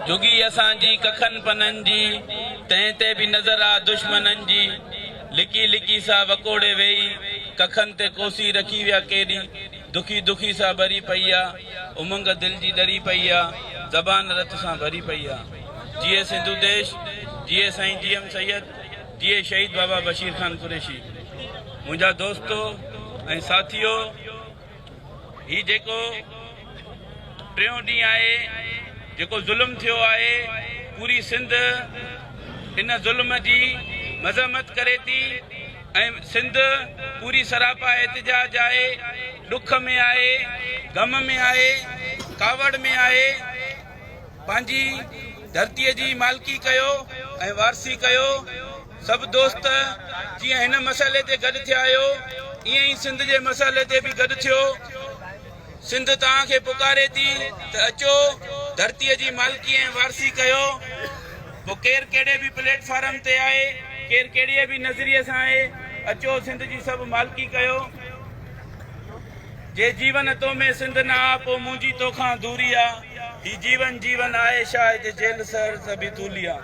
جهڳي اسان جي ڪکن پنن جي، تنهن تي به نظر آ دشمنن جي. لڪي لڪي سا وڪوڙي ويئي، ڪکن تي ڪوسي رکي ويا ڪيڏي. دکي دکي سا ٻري پئي آ، امنگ دل جي ڏري پئي آ، زبان رت سان ڀري پئي آ. جيئي سنڌو ديش، جيئي سائين جي ايم سيد، جيئي شهيد بابا بشير خان قريشي. منهنجا دوستو ۽ ساٿيو! هي جيڪو ٽيون ڏينهن آهي جيڪو ظلم ٿيو آهي پوري سنڌ ان ظلم جي مذمت ڪري ٿي ۽ سنڌ پوري سراپا احتجاج آهي ڏک ۾ آهي غم ۾ آهي ڪاوڙ ۾ آهي پنهنجي ڌرتي جي مالڪي ڪيو ۽ وارثي ڪيو سڀ دوست جيئن هن مسئلي تي گڏ ٿيا آهيو ائين ئي سنڌ جي مسئلي تي به گڏ ٿيو. سنڌ توهان کي پڪاري ٿي ته اچو ڌرتيء جي مالڪي ۽ وارثي ڪيو. پوء ڪير ڪهڙي به پليٽ فارم تي آهي، ڪير ڪهڙي به نظريي سان آهي، اچو سنڌ جي سڀ مالڪي ڪيو. جي جيون تو ۾ سنڌ نه آ، پوء منهنجي توکان دوري آ. هي جيون جيون آهي شاهد جيل سحر سڀي طولي آ.